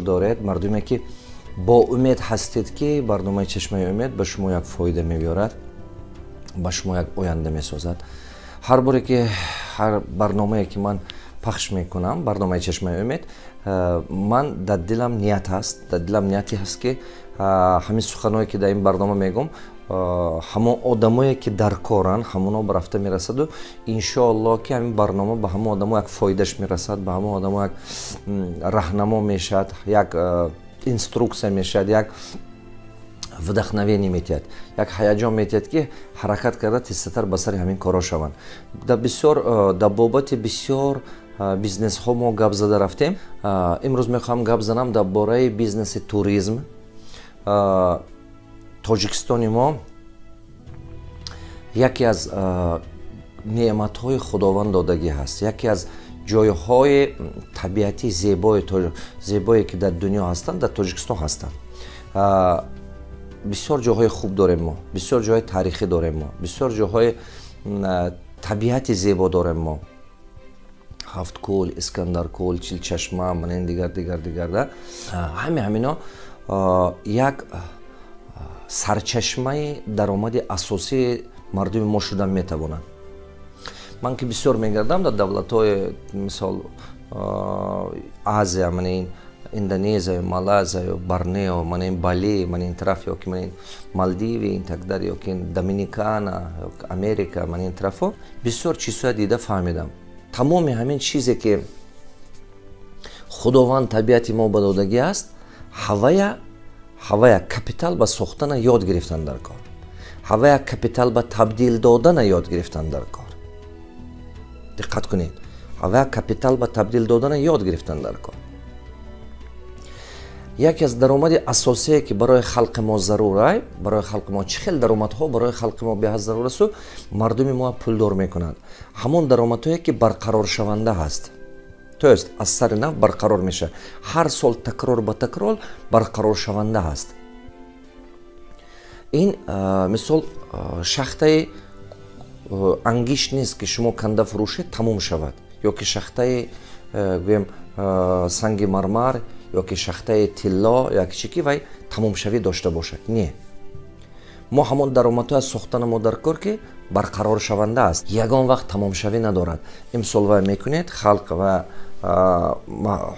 доред, мардуме ки бо умед ҳастед, ки барномаи Чашмаи Умед ба шумо як фоида меорад, ба шумо як оянда месозад. Ҳар боре ки ҳар барномае ки ман пахш мекунам, барномаи Чашмаи Умед, ман дар дилам ният ҳаст, дар дилам нияте ҳаст, ки ҳамин суханое ки дар ин барнома мегӯм, ҳамон одамое ки дар коранд, ҳамоно ба рафта мерасаду иншоалло ки ҳамин барнома ба ҳамон одамо як фоидаш мерасад, ба ҳамон одамо як раҳнамо мешавад, як инструкция мешавад, як вдохновение метиҳад, як ҳаяҷон метиҳад, ки ҳаракат карда тезтар ба сари ҳамин корҳо шаванд. Дар бисёр, дар бобати бисёр бизнесҳо мо гап зада рафтем. Имрӯз мехоҳам гап занам дар бораи бизнеси туризм. Тоҷикистони мо яке аз неъматҳои Худованд додагӣ ҳаст, яке аз ҷойҳои табиати зебое ки дар дунё ҳастанд, дар Тоҷикистон ҳастанд. Бисёр ҷойҳои хуб дорем мо, бисёр ҷойҳои таърихӣ дорем мо, бисёр ҷойҳои табиати зебо дорем мо. Ҳафткӯл, Искандаркӯл, Чилчашма, мана ин дигар, дигар, дигар да. Ҳамино як сарчашмаи даромади асосии мардуми мо шудан метавонанд. Ман ки бисёр мегардам дар давлатҳои, мисол, Азия, мана ин Индонезия, Малайзия, Борнео, мана ин Бали, мана ин тараф, ёки мана ин Малдиви, ин так далее, ёки Доминикана, Америка, мана ин тарафҳо бисёр чизҳоя дида фаҳмидам. Тамоми ҳамин чизе ки Худованд табиати мо ба додагӣ аст, ҳавая капитал ба сохтана ёд гирифтан дар кор, ҳавая капитал ба табдил додана ёд гирифтан дар кор. Диққат кунед, ҳавая капитал ба табдил додана ёд гирифтан дар кор. Яке аз даромади асосие ки барои халқи мо зарурай, барои халқи мо чӣ хел даромадҳо барои халқи мо беҳад зарур асту мардуми мо пулдор мекунанд, ҳамон даромадҳое ки барқароршаванда ҳаст, то есть аз сари нав барқарор мешавад, ҳар сол такрор ба такрор барқароршаванда ҳаст. Ин мисол шахтаи ангишт нест, ки шумо канда фурӯшед, тамом шавад, ё ки шахтаи, гӯем, санги мармар, ё ки шахтаи тилло, ё ки чӣ ки вай тамомшавӣ дошта бошад. Не, мо ҳамон даромадҳоя сохтана мо дар кор, ки барқароршаванда аст, ягон вақт тамомшавӣ надорад. Имсол вай мекунед, халқ ва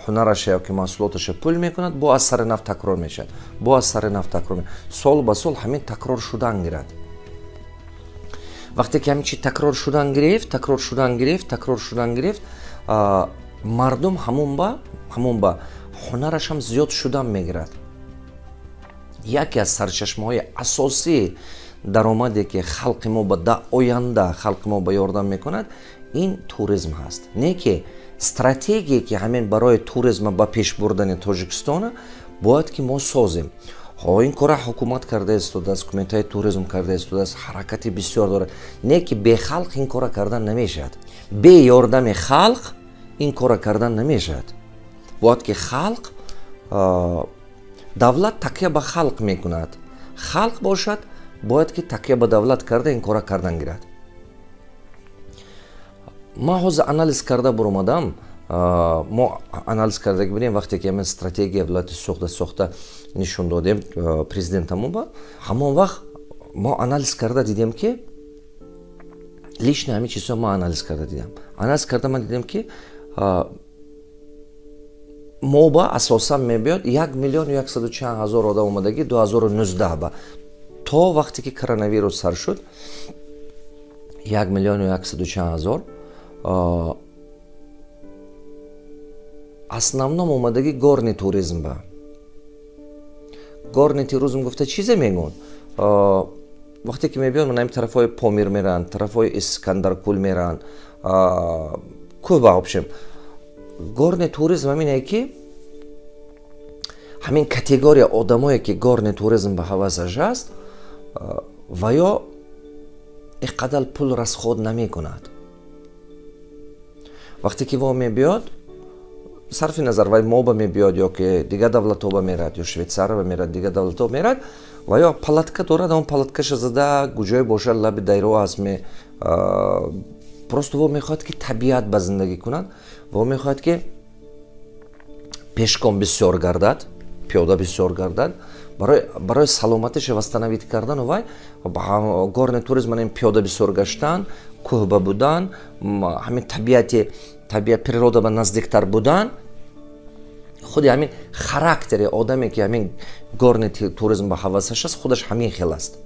ҳунараша ё ки маҳсулоташа пул мекунад, бо аз сари нав такрор мешавад, бо аз сари нав такрор, сол ба сол ҳамин такрор шудан гирад. Вақте ки ҳамин чи такрор шудан гирифт, такрор шудан гирифт, такрор шудан гирифт, мардум ҳамон ба ҳунарашам зиёд шудан мегирад. Яке аз сарчашмаҳои асосии даромаде ки халқи мо ба да оянда халқи мо ба ёрдам мекунад, ин туризм ҳаст. Не ки стратегие ки ҳамин барои туризма ба пеш бурдани Тоҷикистона бояд ки мо созем. Ҳо, ин кора ҳукумат карда истодааст, кумитаи туризм карда истодааст, ҳаракати бисёр дорад. Не ки бе халқ ин кора кардан намешавад, бе ёрдами халқ ин кора кардан намешавад. Бояд ки халқ, давлат такя ба халқ мекунад, халқ бошад бояд ки такя ба давлат карда ин кора кардан гирад. Ман ҳозир анализ карда буромадам. Мо анализ карда будем, вақте ки ҳамин стратегия вилояти Суғда сохта нишон додем президентамон, ба ҳамон вақт мо анализ карда дидем, ки лично ҳамин чизҳо ман анализ карда дидам. Анализ карда ман дидем, ки мо ба асосан мебиёд 1 миллиону 1-у чанд ҳазор одам омадагӣ 2019 ба то вақте ки коронавирус сар шуд, 1 миллиону 1-у чанд ҳазор. Основном омадагӣ горный туризм. Ба горный туризм гуфта чизе мегӯн? Вақте ки мебиён, ман ҳамин тарафҳои Помир меранд, тарафҳои Искандаркӯл меранд, кӯҳ ба общем. Горный туризм ҳамине ки ҳамин категория одамое ки горный туризм ба ҳавасаш аст, ва ё ин қадар пул расход намекунад. Вақте ки во мебиёд, сарфи назар вай моба мебиёд ё ки дигар давлатҳо мерад, ё Швейтсария мерад, дигар давлатҳо мерад, ва ё палатка дорад, он палаткаша зада, куҷое бошад, лаби дарё аст, просто во мехоҳад, ки табиат ба зиндагӣ кунад, во мехоҳад, ки Пешком бисёр гардад, пиёда бисёр гардад, барои саломатиша восстановить кардану вай горный туризм, ин пиёда бисёр гаштан, кӯҳба будан, ҳамин табиати, табиат, природа ба наздиктар будан, худи ҳамин характери одаме, ки ҳамин горный туризм ба ҳавасаш аст, худаш ҳамин хел аст.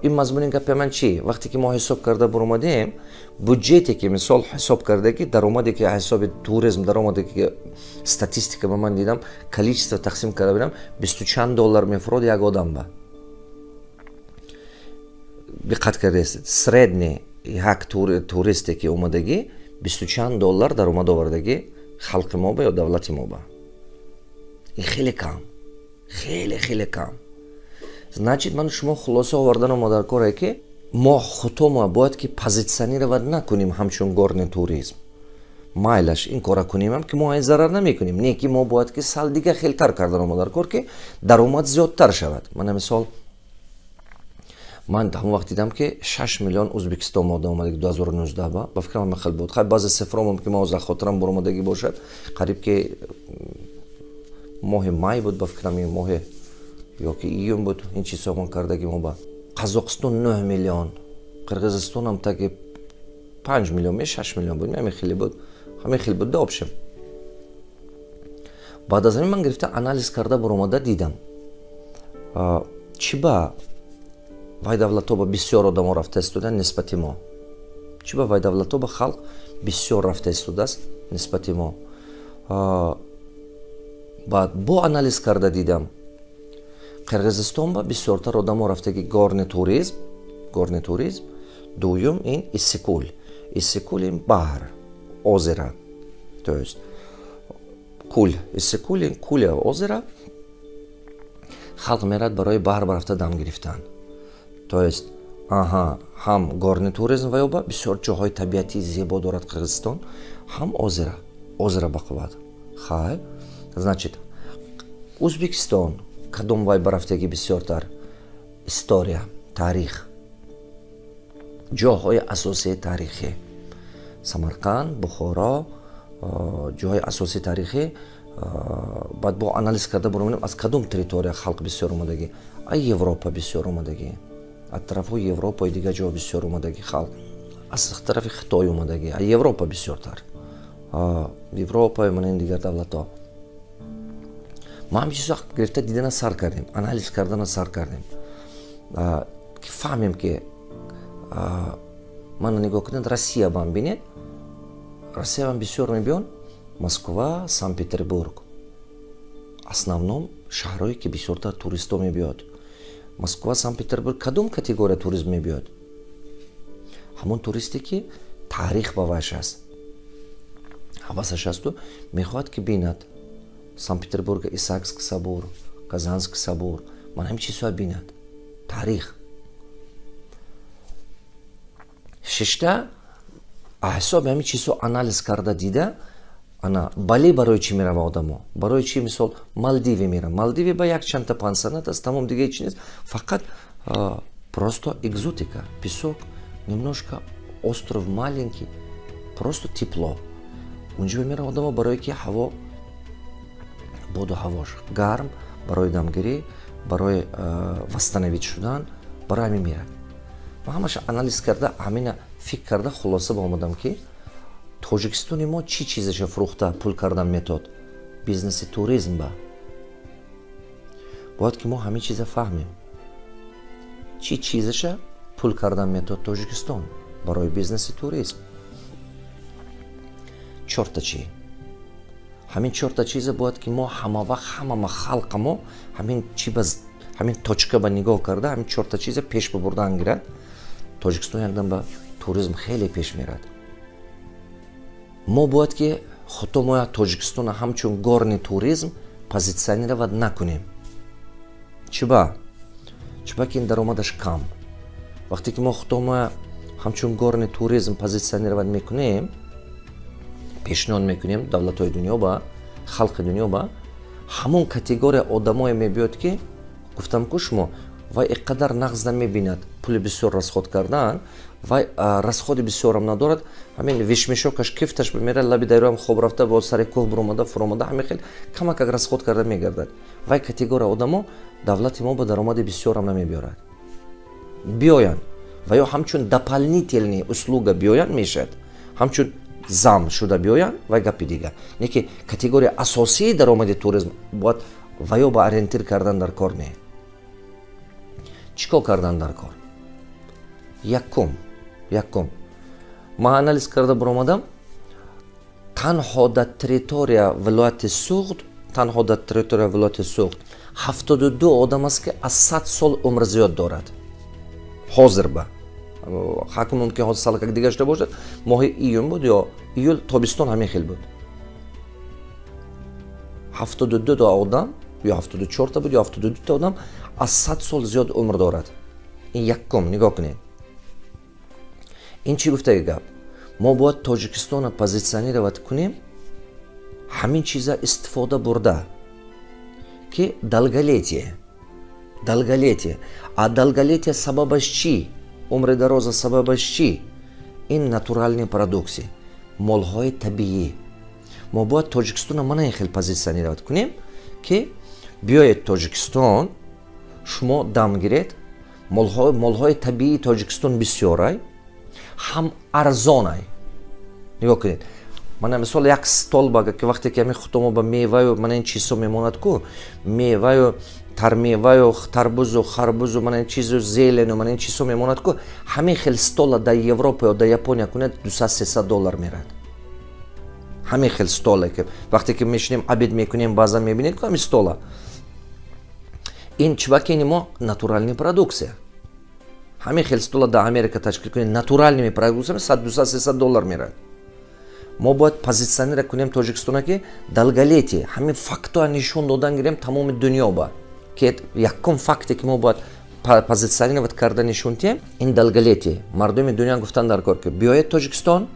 Ин мазмуни гапи ман чӣ? Вақте ки мо ҳисоб карда буромадем, буҷете ки, мисол, ҳисоб карда, ки даромаде, ки ҳисоби туризм даромаде, ки статистика ба ман дидам, количество тақсим карда бинам, бисту чанд доллар мефурод як одам ба. Диққат кардаестед, средний як туристе, ки омадагӣ, бисту чанд доллар даромад овардагӣ халқи мо ба ё давлати мо ба. Ин хеле кам, хеле хеле кам. Значит, ман шумо хулоса овардану модаркоре, ки мо худомо бояд ки позиционировать накунем ҳамчун горный туризм. Майлаш, ин кора кунемам, ки мо айн зарар намекунем, не ки мо бояд ки сал дига хелтар кардану модаркор, ки даромад зиёдтар шавад. Мана, мисол, ман ҳамон вақт дидам, ки 6 миллион Ӯзбекистон одам омадаги 2019 ба фикрам ҳама хел буд. Хай, баъзе цифро мумкин мо за хотирам буромадагӣ бошад. Қариб ки моҳи май буд, ба фикрам, моҳи ёки июн буд, ин чизҳо мон кардаги мо ба. Қазоқистон 9 миллион, Қирғизистонам таги 5 миллион ме 6 миллион буд, ҳамин хеле буд, ҳамин хел буд да общем. Баъд аз ҳамин ман гирифта анализ карда буромада дидам, чӣ ба вай давлатҳо ба бисёр одамо рафта истодаанд нисбати мо, чӣ ба вай давлатҳо ба халқ бисёр рафта истодааст нисбати мо. Баъд бо анализ карда дидам, Қирғизистон ба бисёртар одамо рафтаги горный туризм, горный туризм. Дуюм ин Иссикул. Иссикул ин баҳр, озеро, то есть кул. Иссикул ин куля, озеро. Халқ мерад барои баҳр рафта дам гирифтан. То есть, аҳа, ҳам горный туризм ва ёба бисёр ҷоҳои табиатии зебо дорад Қирғизистон, ҳам озеро, озеро бақувват. Хай, значит, Ӯзбекистон кадом вай барафтагӣ бисёртар? История, таърих, ҷоҳои асосии таърихӣ: Самарқанд, Бухоро, ҷоҳои асосии таърихӣ. Баъд бо анализ карда буромадем, аз кадом территория халқ бисёр омадагӣ. А Европа бисёр омадагӣ, аз тарафҳои Европаи дигар ҷо бисёр омадагӣ халқ, аз тарафи Хитой омадагӣ, а Европа бисёртар, Европа, мана ин дигар давлатҳо. Ма ҳамин чизо гирифта дидана сар кардем, анализ кардана сар кардем, ки фаҳмем, ки мана, нигоҳ кунед, Россия бам бинед, Россия бам бисёр мебиён Москва, Санкт Петербург, основном шаҳрҳое, ки бисёртар туристо мебиёд, Москва, Санкт Петербург. Кадом категория туризм мебиёд? Ҳамон туристе, ки таърих ба вайш аст, ҳавасаш асту мехоҳад, ки бинад Санкт Петербурга Исаакский собор, Казанский собор, ман ҳамин чизҳоя бинад, таърих. Шишта ҳисоби ҳамин чизҳо анализ карда дида, ана Бали барои чӣ мерава одамо? Барои чӣ, мисол, Малдиви мера? Малдиви ба якчандта пансионат аст, тамом, дига чи нест, фақат просто экзотика, песок немножко, остров маленький, просто тепло. Унҷо мера одамо, барое ки ҳаво, боду ҳавош гарм, барои дамгирӣ, барои восстановить шудан, барои ҳамин мерад. Ма ҳамаша анализ карда, ҳамина фикр карда, хулоса ба омадам, ки Тоҷикистони мо чӣ чизаша фурӯхта пул кардан метод? Бизнеси туризм ба. Бояд ки мо ҳамин чиза фаҳмем, чӣ чизаша пул кардан метод Тоҷикистон барои бизнеси туризм. Чорта чӣ? Ҳамин чорта чиза бояд ки мо ҳама вақт, ҳамама халқа мо ҳамин чи ба ҳамин точка ба нигоҳ карда, ҳамин чорта чиза пеш бибурдан гирад, Тоҷикистон якдам ба туризм хеле пеш мерад. Мо бояд ки худто мо Тоҷикистона ҳамчун горный туризм позиционировать накунем. Чиба? Чиба ки ин даромадаш кам. Вақте ки мо худто мо ҳамчун горный туризм позиционировать мекунем, пешниҳод мекунем давлатҳои дунё ба, халқи дунё ба, ҳамон категория одамое мебиёд, ки гуфтам ку шумо. Вай ин қадар нағз намебинад пули бисёр расход кардан, вай расходи бисёрам надорад. Ҳамин вещмешокаш, кифташ мера, лаби дарёам хоб рафта, бо сари кӯҳ буромада, фуромада, ҳамин хел камакак расход карда мегардад. Вай категория одамо давлати мо ба даромади бисёрам намебиёрад. Биёянд ва ё ҳамчун дополнительный услуга биёянд, мешавад, ҳамчун зам шуда биёянд, вай гапи дигар. Не ки категория асосии даромади туризм бояд ва ё ба ориентир кардан дар кор не. Чӣ кор кардан дар кор? Якум, ман анализ карда баромадам: танҳо дар территория вилояти Суғд, танҳо дар территория вилояти Суғд 72 одам аст, ки аз 100 сол умр зиёд дорад. Ҳозир ба ҳакм мумкин ҳозир салакак дигар шуда бошад. Моҳи июн буд ё июл, тобистон, ҳамин хел буд. 72 та одам, ё 74та буд, ё 72та одам аз 100 сол зиёд умр дорад. Ин якум. Нигоҳ кунед, ин чӣ гуфтаги гап? Мо бояд Тоҷикистонро позиционировать кунем, ҳамин чиза истифода бурда, ки долголетие, долголетие. А долголетие сабабаш чӣ? Умри дароза сабабаш чӣ? Ин натуральный продукция, молҳои табиӣ. Мо бояд Тоҷикистонро мана ин хел позиционировать кунем, ки биёед Тоҷикистон, шумо дам гиред, молҳои табиии Тоҷикистон бисёрай, ҳам арзонай. Нигоҳ кунед, мана мисол, як стол ба ки вақте ки ҳамин хутомо ба меваю мана ин чизҳо мемонад ку, меваю тармеваю тарбузу харбузу, мана ин чизу, зелену, мана ин чизҳо мемонад ку, ҳамин хел стола дар Европа ё дар Япония кунед, 200-300 доллар мерад. Ҳамин хел столе ки вақте ки мешинем, обед мекунем, баъзан мебинед ку ҳамин стола. Ин чибаки ини мо натуральный продукция. Ҳамин хел стола дар Америка ташкил кунед, натуральными продукциями 100, 200, 300 доллар мерад. Мо бояд позиционировать кунем Тоҷикистона, ки долголетие. Ҳамин фактоа нишон додан гирем тамоми дунё ба, ки якум факте, ки мо бояд позиционировать карда нишон диҳем, ин долголетие. Мардуми дунё гуфтан дар кор, ки биёед Тоҷикистон.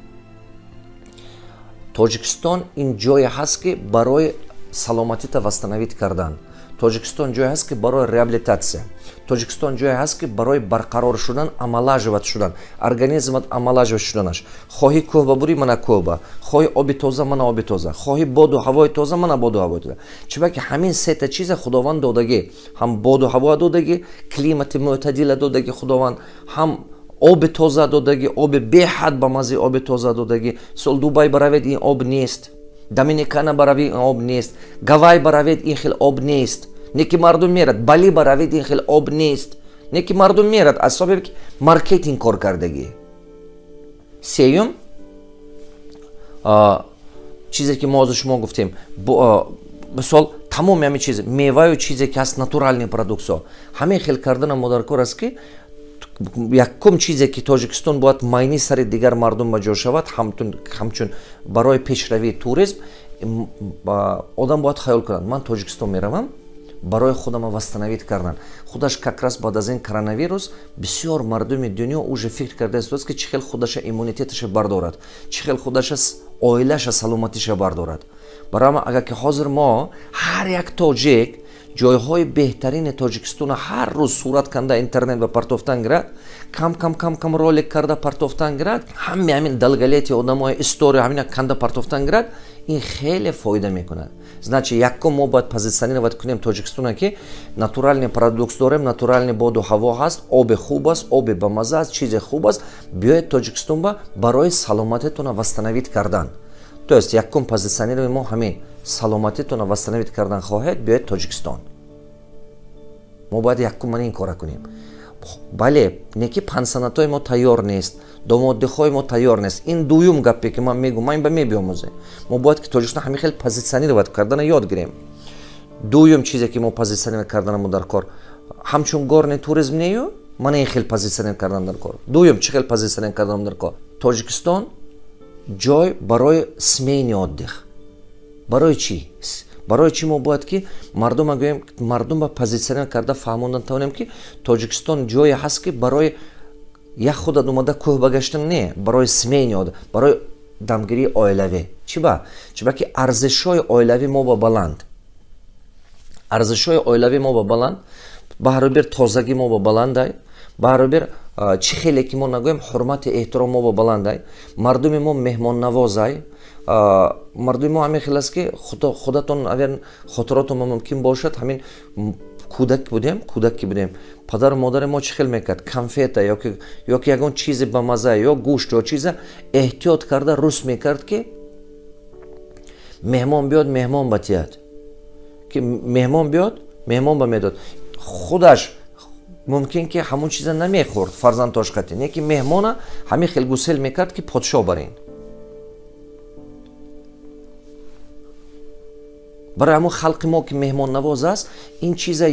Тоҷикистон ин ҷое ҳаст, ки барои саломатита восстановить кардан. Тоҷикистон ҷое ҳаст, ки барои реабилитатсия. Тоҷикистон ҷое ҳаст, ки барои барқарор шудан, омолаживать шудан, организмат омолаживать шуданаш. Хоҳӣ кӯҳ ба бурӣ, мана кӯҳ ба, хоҳӣ оби тоза, мана оби тоза, хоҳӣ боду ҳавои тоза, мана боду ҳавои тоза. Чиба ки ҳамин сета чиза Худованд додагӣ: ҳам боду ҳаво додагӣ, климати мӯътадила додагӣ Худованд, ҳам оби тоза додагӣ, оби беҳад ба маззаи оби тоза додагӣ. Сол Дубай баравед, ин об нест, Доминикана баравед, ин об нест, Гавай баравед, ин хел об нест. Не ки мардум мерад. Бали баравед, ин хел об нест. Не ки мардум мерад, аз сабаби ки маркетинг кор кардагӣ. Сеюм чизе, ки мо ҳозир шумо гуфтем, мисол, тамоми ҳамин чиз, меваю чизе, ки ҳаст, натуральный продукция, ҳамин хел кардана мо дар кор аст, ки якум чизе, ки Тоҷикистон бояд майни сари дигар мардум ба ҷо шавад, ҳамчун барои пешравии туризм, одам бояд хаёл кунад: ман Тоҷикистон меравам барои худама восстановить кардан. Худаш как раз баъд аз ин коронавирус бисёр мардуми дунё уже фикр карда истодааст, ки чӣ хел худаша иммунитеташа бардорад, чӣ хел худаша, оилаша саломатиша бардорад. Барои ҳама, агар ки ҳозир мо ҳар як тоҷик ҷойҳои беҳтарини Тоҷикистона ҳар рӯз сурат канда интернет ба партофтан гирад, кам кам кам кам ролик карда партофтан гирад, ҳами ҳамин долголетие одамои история ҳамина канда партофтан гирад, ин хеле фоида мекунад. Значит, якум, мо бояд позиционировать кунем Тоҷикистона, ки натуральный продукт дорем, натуральный боду ҳаво ҳаст, оби хуб аст, оби бамаза аст, чизе хуб аст. Биёед Тоҷикистон ба барои саломатитона восстановить кардан. То есть якум позиционирование мо ҳамин: саломатитона восстановить кардан хоҳед, биёед Тоҷикистон. Мо бояд якум мана ин кора кунем. Бале, не ки пансионатҳои мо тайёр нест, доми отдыхҳои мо тайёр нест. Ин дуюм гапе, ки ман мегӯм, ман ба мебиомӯзем. Мо бояд ки Тоҷикистон ҳамин хел позиционировать кардана ёд гирем. Дуюм чизе, ки мо позиционировать карданамо дар кор, ҳамчун горный туризм нею, мана ин хел позиционировать кардан дар кор. Дуюм, чӣ хел позиционировать кардан дар кор? Тоҷикистон ҷой барои семейный отдых. Барои чӣ? Барои чӣ мо бояд ки мардума гӯем, мардум ба позиционировать карда фаҳмондан тавонем, ки Тоҷикистон ҷое ҳаст, ки барои як худат омада кӯҳ ба гаштан не, барои семейный отдых, барои дамгирии оилавӣ. Чӣ ба? Чиба ки арзишҳои оилавӣ мо ба баланд, арзишҳои оилавӣ мо ба баланд. Баҳрубир тозагӣ мо ба баландай, баҳрубир чӣ хеле ки мо нагӯем, ҳурмати эҳтиром мо ба баландай, мардуми мо меҳмоннавозай, мардуми мо ҳамин хел аст, ки худатон агар хотиротон мумкин бошад, ҳамин кӯдак будем, кӯдак ки будем, падару модари мо чӣ хел мекард? Конфета ёки ягон чизе ба маза, ё гӯшт, ё чиза эҳтиёт карда рус мекард, ки меҳмон биёд, меҳмон ба тият, ки меҳмон биёд, меҳмон ба медод. Худаш мумкин ки ҳамон чиза намехӯрд, фарзандтош қати, не ки меҳмона ҳамин хел гусел мекард, ки подшоҳ барин. Барои ҳамон халқи мо ки меҳмоннавоз аст, ин чиза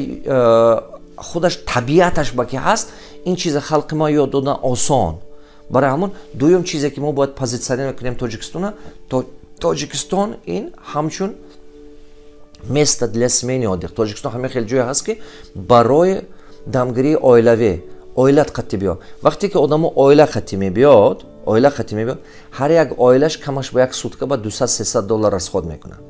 худаш табиаташ ба ки ҳаст, ин чиза халқи мо ёд додан осон. Барои ҳамон дуюм чизе ки мо бояд позитсионер кунем Тоҷикистона, Тоҷикистон ин ҳамчун место для смены отдых. Тоҷикистон ҳамин хел ҷое ҳаст, ки барои дамгирии оилавӣ, оилат қатӣ биё. Вақте ки одамо оила қатӣ мебиёд, оила қатӣ мебиёд, ҳар як оилаш камаш ба як сутка ба 200-300 доллар расход мекунад.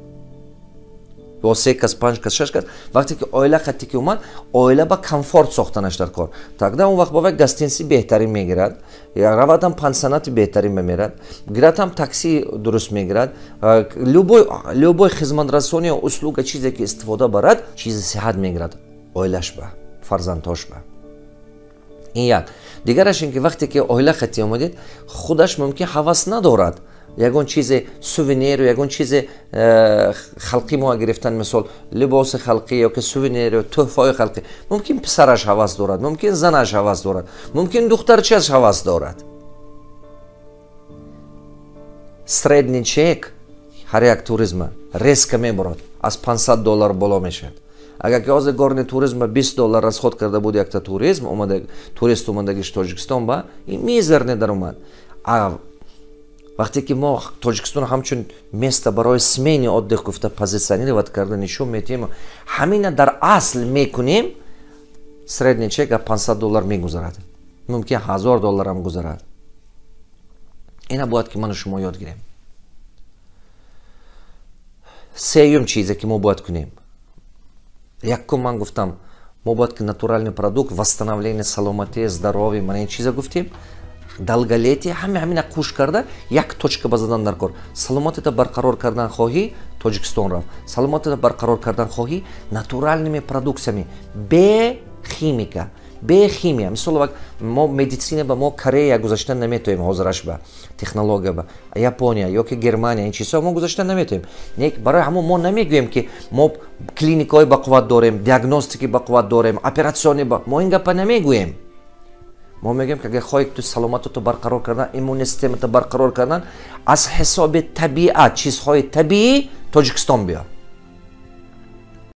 Ё се кас, панҷ кас, шаш кас. Вақте ки оила қатӣ ки омад, оила ба комфорт сохтанаш дар кор. Тогда он вақт бова гостиница беҳтарин мегирад, равадам пансионати беҳтарин мемерад, гиратам такси дуруст мегирад, любой хизматрасони, услуга, чизе ки истифода барад, чизи сиҳат мегирад оилаш ба, фарзандҳош ба. Ин як. Дигараш ин ки вақте ки оила қатӣ омадед, худаш мумкин ҳавас надорад ягон чизе сувениру, ягон чизе халқи мо гирифтан, мисол либоси халқӣ ёки сувениру тӯҳфаҳои халқӣ. Мумкин писараш ҳавас дорад, мумкин занаш ҳавас дорад, мумкин духтарчааш ҳавас дорад. Средний чек ҳар як туризма резко мебурад, аз 500 доллар боло мешавад. Агар ки ҳозир горный туризм ба 20 доллар расход карда буд якта туризм омада, турист омадагиш Тоҷикистон ба, ин мизерне даромад. Вақте ки мо Тоҷикистон ҳамчун место барои смены отдых гуфта позиционировать карда нишон медиҳем, ҳамина дар асл мекунем, средний чек аз 500 доллар мегузарад, мумкин 1000 долларам гузарад. Ина бояд ки ману шумо ёд гирем. Сеюм чизе ки мо бояд кунем, якум ман гуфтам, мо бояд ки натуральный продукт, восстановление саломатӣ, здоровье, мана ин чиза гуфтем, долголетие, ҳама ҳамина кӯш карда як точка ба задан дар кор. Саломатита барқарор кардан хоҳӣ, Тоҷикистон рав. Саломатита барқарор кардан хоҳӣ, натуральными продукциями, бе химика, бе химия. Мисол, мо медицина ба мо Корея гузаштан наметоем ҳозираш ба технология ба Япония ёки Германия, ин чизҳо мо гузаштан наметоем. Не, барои ҳамон мо намегӯем, ки мо клиникаҳои бақувват дорем, диагностики бақувват дорем, операциони ба мо ин гапа намегӯем. Мо мегӯем, ки агар хоҳӣ ту саломатато барқарор кардан, иммунный системато барқарор кардан, аз ҳисоби табиат, чизҳои табиӣ Тоҷикистон биё.